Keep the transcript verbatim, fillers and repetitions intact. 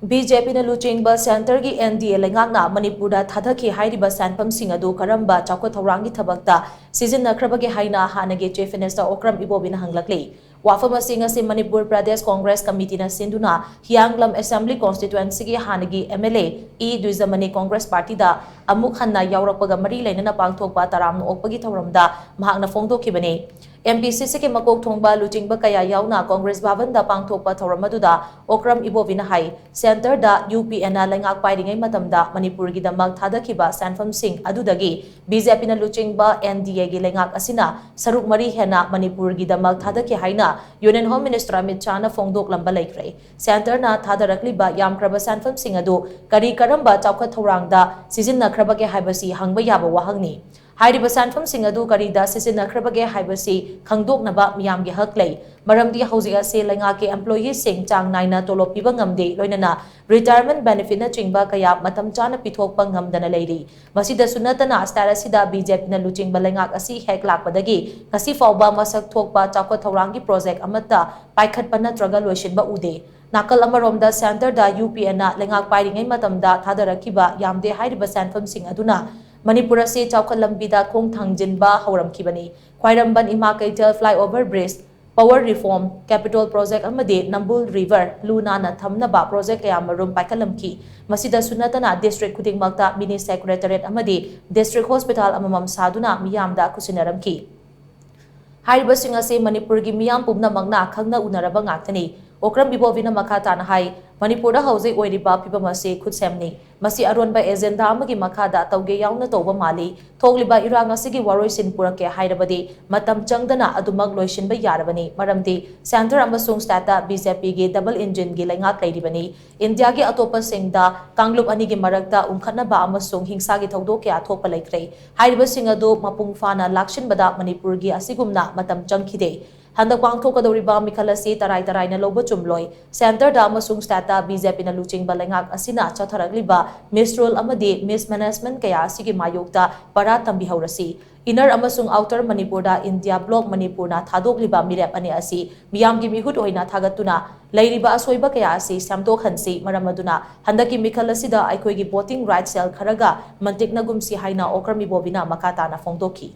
B J ꯄꯤꯅ ꯂꯨꯆꯤꯡꯕ ꯁꯦꯟꯇꯔꯒꯤ ꯑꯦꯟ ꯗꯤ ꯑꯦ ꯂꯩꯉꯥꯛꯅ ꯃꯅꯤꯄꯨꯔꯗ ꯊꯥꯗꯈꯤ ꯍꯥꯏꯔꯤꯕ ꯁꯦꯟꯐꯝꯁꯤꯡ ꯑꯗꯨ ꯀꯔꯝꯕ ꯆꯥꯎꯈꯠ ꯊꯧꯔꯥꯡꯒꯤ ꯊꯕꯛꯇ ꯁꯤꯖꯤꯟꯅꯈ꯭ꯔꯕꯒꯦ ꯍꯥꯏꯅ ꯍꯥꯟꯅꯒꯤ ꯆꯤꯐ ꯃꯤꯅꯤꯁꯇꯔ ꯑꯣꯀ꯭ꯔꯝ ꯏꯕꯣꯕꯤꯅ ꯍꯪꯂꯛꯂꯤ꯫ ꯋꯥꯐꯝ ꯑꯁꯤ ꯉꯁꯤ ꯃꯅꯤꯄꯨꯔ ꯄ꯭ꯔꯗꯦꯁ ꯀꯣꯡꯒ꯭ꯔꯦꯁ ꯀꯃꯤꯇꯤꯅ ꯁꯤꯟꯗꯨꯅ ꯍꯤꯌꯥꯡꯂꯝ ꯑꯦꯁꯦꯝꯕ꯭ꯂꯤ ꯀꯣꯟꯁꯇꯤꯇ꯭ꯋꯦꯟꯁꯤꯒꯤ ꯍꯥꯟꯅꯒꯤ M L A E ꯗꯨꯏꯖꯃꯅꯤ Congress ꯄꯥꯔꯇꯤꯗ ꯑꯃꯨꯛ ꯍꯟꯅ ꯌꯥꯎꯔꯛꯄꯒ ꯃꯔꯤ ꯂꯩꯅꯅ ꯄꯥꯡꯊꯣꯛꯄ ꯇꯔꯥꯝꯅ ꯑꯣꯛꯄꯒꯤ ꯊꯧꯔꯝꯗ ꯃꯍꯥꯛꯅ ꯐꯣꯡꯗꯣꯛꯈꯤꯕꯅꯤ꯫ ꯑꯦꯝ ꯄꯤ ꯁꯤ ꯁꯤꯒꯤ ꯃꯀꯣꯛ ꯊꯣꯡꯕ ꯂꯨꯆꯤꯡꯕ ꯀꯌꯥ ꯌꯥꯎꯅ ꯀꯣꯡꯒ꯭ꯔꯦꯁ ꯚꯕꯟꯗ ꯄꯥꯡꯊꯣꯛꯄ ꯊꯧꯔꯝ ꯑꯗꯨꯗ ꯑꯣꯀ꯭ꯔꯝ ꯏꯕꯣꯕꯤꯅ ꯍꯥꯏ, ꯁꯦꯟꯇꯔꯗ ꯌꯨ ꯄꯤ ꯑꯦꯅ ꯂꯩꯉꯥꯛ ꯄꯥꯏꯔꯤꯉꯩ ꯃꯇꯝꯗ ꯃꯅꯤꯄꯨꯔꯒꯤꯗꯃꯛ ꯊꯥꯗꯈꯤꯕ ꯁꯦꯟꯐꯝꯁꯤꯡ ꯑꯗꯨꯗꯒꯤ ꯕꯤ ꯖꯦ ꯄꯤꯅ ꯂꯨꯆꯤꯡꯕ ꯑꯦꯟ ꯗꯤ ꯑꯦꯒꯤ ꯂꯩꯉꯥꯛ ꯑꯁꯤꯅ ꯁꯔꯨꯛ ꯃꯔꯤ ꯍꯦꯟꯅ ꯃꯅꯤꯄꯨꯔꯒꯤꯗꯃꯛ ꯊꯥꯗꯈꯤ ꯍꯥꯏꯅ ꯌꯨꯅꯤꯌꯟ ꯍꯣꯝ ꯃꯤꯅꯤꯁꯇꯔ ꯑꯃꯤꯠ ꯁꯥꯍꯅ ꯐꯣꯡꯗꯣꯛꯂꯝꯕ ꯂꯩꯈ꯭ꯔꯦ꯫ ꯁꯦꯟꯇꯔꯅ ꯊꯥꯗꯔꯛꯂꯤꯕ ꯌꯥꯝꯈ꯭ꯔꯕ ꯁꯦꯟꯐꯝꯁꯤꯡ ꯑꯗꯨ ꯀꯔꯤ ꯀꯔꯝꯕ ꯆꯥꯎꯈꯠ ꯊꯧꯔꯥꯡꯗ ꯁꯤꯖꯤꯟꯅꯈ꯭ꯔꯕꯒꯦ ꯍꯥꯏꯕꯁꯤ ꯍꯪꯕ ꯌꯥꯕ ꯋꯥꯍꯪꯅꯤ꯫ ꯍꯥꯏꯔꯤꯕ ꯁꯦꯟꯐꯝꯁꯤꯡ ꯑꯗꯨ ꯀꯔꯤꯗ ꯁꯤꯖꯤꯟꯅꯈ꯭ꯔꯕꯒꯦ ꯍꯥꯏꯕꯁꯤ ꯈꯪꯗꯣꯛꯅꯕ ꯃꯤꯌꯥꯝꯒꯤ ꯍꯛ ꯂꯩ꯫ ꯃꯔꯝꯗꯤ ꯍꯧꯖꯤꯛ ꯑꯁꯤ ꯂꯩꯉꯥꯛꯀꯤ ꯑꯦꯝꯄ꯭ꯂꯣꯌꯤꯁꯤꯡ ꯆꯥꯡ ꯅꯥꯏꯅ ꯇꯣꯂꯣꯞ ꯄꯤꯕ ꯉꯝꯗꯦ, ꯂꯣꯏꯅꯅ ꯔꯤꯇꯥꯌꯔꯃꯦꯟ ꯕꯦꯅꯤꯐꯤꯠꯅꯆꯤꯡꯕ ꯀꯌꯥ ꯃꯇꯝ ꯆꯥꯅ ꯄꯤꯊꯣꯛꯄ ꯉꯝꯗꯅ ꯂꯩꯔꯤ꯫ ꯃꯁꯤꯗꯁꯨ ꯅꯠꯇꯅ, ꯁ꯭ꯇꯦꯠ ꯑꯁꯤꯗ ꯕꯤ ꯖꯦ ꯄꯤꯅ ꯂꯨꯆꯤꯡꯕ ꯂꯩꯉꯥꯛ ꯑꯁꯤ ꯍꯦꯛ ꯂꯥꯛꯄꯗꯒꯤ ꯉꯁꯤ ꯐꯥꯎꯕ ꯃꯁꯛ ꯊꯣꯛꯄ ꯆꯥꯎꯈꯠ ꯊꯧꯔꯥꯡꯒꯤ ꯄ꯭ꯔꯣꯖꯦꯛ ꯑꯃꯠꯇ ꯄꯥꯏꯈꯠꯄ ꯅꯠꯇ꯭ꯔꯒ ꯂꯣꯏꯁꯤꯟꯕ ꯎꯗꯦ꯫ ꯅꯥꯀꯜ ꯑꯃꯔꯣꯝꯗ, ꯁꯦꯟꯇꯔꯗ ꯌꯨ ꯄꯤ ꯑꯦꯅ ꯂꯩꯉꯥꯛ ꯄꯥꯏꯔꯤꯉꯩ ꯃꯇꯝꯗ ꯊꯥꯗꯔꯛꯈꯤꯕ ꯌꯥꯝꯗꯦ ꯍꯥꯏꯔꯤꯕ ꯁꯦꯟꯐꯝꯁꯤꯡ ꯑꯗꯨꯅ ꯃꯅꯤꯄꯨꯔ ꯑꯁꯤ ꯆꯥꯎꯈꯠ ꯂꯝꯕꯤꯗ ꯈꯣꯡ ꯊꯥꯡꯖꯤꯟꯕ ꯍꯧꯔꯝꯈꯤꯕꯅꯤ꯫ ꯈ꯭ꯋꯥꯏꯔꯝꯕꯟ ꯏꯃꯥ ꯀꯩꯊꯦꯜ flyover bridge, power reform, capital project ꯑꯃꯗꯤ ꯅꯝꯕꯨꯜ river ꯂꯨ ꯅꯥꯟꯅ ꯊꯝꯅꯕ ꯄ꯭ꯔꯣꯖꯦꯛ ꯀꯌꯥꯃꯔꯨꯝ ꯄꯥꯏꯈꯠꯂꯝꯈꯤ꯫ ꯃꯁꯤꯗꯁꯨ ꯅꯠꯇꯅ, ꯗꯤꯁꯇ꯭ꯔꯤꯛ ꯈꯨꯗꯤꯡꯃꯛꯇ ꯃꯤꯅꯤ ꯁꯦꯀ꯭ꯔꯦꯇꯔꯤꯌꯦꯠ ꯑꯃꯗꯤ ꯗꯤꯁꯇ꯭ꯔꯤꯛ ꯍꯣꯁꯄꯤꯇꯥꯜ ꯑꯃꯃꯝ ꯁꯥꯗꯨꯅ ꯃꯤꯌꯥꯝꯗ ꯈꯨꯠꯁꯤꯟꯅꯔꯝꯈꯤ꯫ ꯍꯥꯏꯔꯤꯕꯁꯤꯡ ꯑꯁꯤ ꯃꯅꯤꯄꯨꯔꯒꯤ ꯃꯤꯌꯥꯝ ꯄꯨꯝꯅꯃꯛꯅ ꯈꯪꯅ ꯎꯅꯔꯕ ꯉꯥꯛꯇꯅꯤ꯫ ꯑꯣꯀ꯭ꯔꯝ ꯏꯕꯣꯕꯤꯅ ꯃꯈꯥ ꯇꯥꯅ ꯍꯥꯏ, ꯃꯅꯤꯄꯨꯔꯗ ꯍꯧꯖꯤꯛ ꯑꯣꯏꯔꯤꯕ ꯐꯤꯕꯝ ꯑꯁꯤ ꯈꯨꯠꯁꯦꯝꯅꯤ꯫ ꯃꯁꯤ ꯑꯔꯣꯟꯕ ꯑꯦꯖꯦꯟꯗꯥ ꯑꯃꯒꯤ ꯃꯈꯥꯗ ꯇꯧꯒꯦ ꯌꯥꯎꯅ ꯇꯧꯕ ꯃꯥꯜꯂꯤ꯫ ꯊꯣꯛꯂꯤꯕ ꯏꯔꯥꯡ ꯑꯁꯤꯒꯤ ꯋꯥꯔꯣꯏꯁꯤꯟ ꯄꯨꯔꯛꯀꯦ ꯍꯥꯏꯔꯕꯗꯤ ꯃꯇꯝ ꯆꯪꯗꯅ ꯑꯗꯨꯃꯛ ꯂꯣꯏꯁꯤꯟꯕ ꯌꯥꯔꯕꯅꯤ, ꯃꯔꯝꯗꯤ ꯁꯦꯟꯇꯔ ꯑꯃꯁꯨꯡ ꯁ꯭ꯇꯦꯠꯇ ꯕꯤ ꯖꯦ ꯄꯤꯒꯤ ꯗꯕꯜ ꯏꯟꯖꯤꯟꯒꯤ ꯂꯩꯉꯥꯛ ꯂꯩꯔꯤꯕꯅꯤ꯫ ꯏꯟꯗꯤꯌꯥꯒꯤ ꯑꯇꯣꯞꯄꯁꯤꯡꯗ ꯀꯥꯡꯂꯨꯞ ꯑꯅꯤꯒꯤ ꯃꯔꯛꯇ ꯎꯪꯈꯠꯅꯕ ꯑꯃꯁꯨꯡ ꯍꯤꯡꯁꯥꯒꯤ ꯊꯧꯗꯣꯛ ꯀꯌꯥ ꯊꯣꯛꯄ ꯂꯩꯈ꯭ꯔꯦ꯫ ꯍꯥꯏꯔꯤꯕꯁꯤꯡ ꯑꯗꯨ ꯃꯄꯨꯡ ꯐꯥꯅ ꯂꯥꯛꯁꯤꯟꯕꯗ ꯃꯅꯤꯄꯨꯔꯒꯤ ꯑꯁꯤꯒꯨꯝꯅ ꯃꯇꯝ ꯆꯪꯈꯤꯗꯦ꯫ ꯍꯟꯗꯛ ꯄꯥꯡꯊꯣꯛꯀꯗꯧꯔꯤꯕ ꯃꯤꯈꯜ ꯑꯁꯤ ꯇꯔꯥꯏ ꯇꯔꯥꯏꯅ ꯂꯧꯕ ꯆꯨꯝꯂꯣꯏ꯫ ꯁꯦꯟꯇꯔꯗ ꯑꯃꯁꯨꯡ ꯁ꯭ꯇꯦꯠꯇ ꯕꯤ ꯖꯦ ꯄꯤꯅ ꯂꯨꯆꯤꯡꯕ ꯂꯩꯉꯥꯛ ꯑꯁꯤꯅ ꯆꯠꯊꯔꯛꯂꯤꯕ ꯃꯤꯁꯔꯨꯜ ꯑꯃꯗꯤ ꯃꯤꯁꯃꯦꯅꯦꯖꯃꯦꯟꯠ ꯀꯌꯥ ꯑꯁꯤꯒꯤ ꯃꯥꯌꯣꯛꯇ ꯄꯔꯥ ꯇꯝꯕꯤꯍꯧꯔꯁꯤ꯫ Inner ꯑꯃꯁꯨꯡ Outer ꯃꯅꯤꯄꯨꯔꯗ ꯏꯟꯗꯤꯌꯥ ꯕ꯭ꯂꯣꯛ ꯃꯅꯤꯄꯨꯔꯅ ꯊꯥꯗꯣꯛꯂꯤꯕ ꯃꯤꯔꯦꯞ ꯑꯅꯤ ꯑꯁꯤ ꯃꯤꯌꯥꯝꯒꯤ ꯃꯤꯍꯨꯠ ꯑꯣꯏꯅ ꯊꯥꯒꯠꯇꯨꯅ ꯂꯩꯔꯤꯕ ꯑꯁꯣꯏꯕ ꯀꯌꯥ ꯑꯁꯤ ꯁꯦꯝꯗꯣꯛꯍꯟꯁꯤ꯫ ꯃꯔꯝ ꯑꯗꯨꯅ ꯍꯟꯗꯛꯀꯤ ꯃꯤꯈꯜ ꯑꯁꯤꯗ ꯑꯩꯈꯣꯏꯒꯤ voting right cell ꯈꯔꯒ ꯃꯟꯇꯤꯛꯅꯒꯨꯝꯁꯤ ꯍꯥꯏꯅ ꯑꯣꯀ꯭ꯔꯝ ꯏꯕꯣꯕꯤꯅ ꯃꯈꯥ ꯇꯥꯅ ꯐꯣꯡꯗꯣꯛꯈꯤ꯫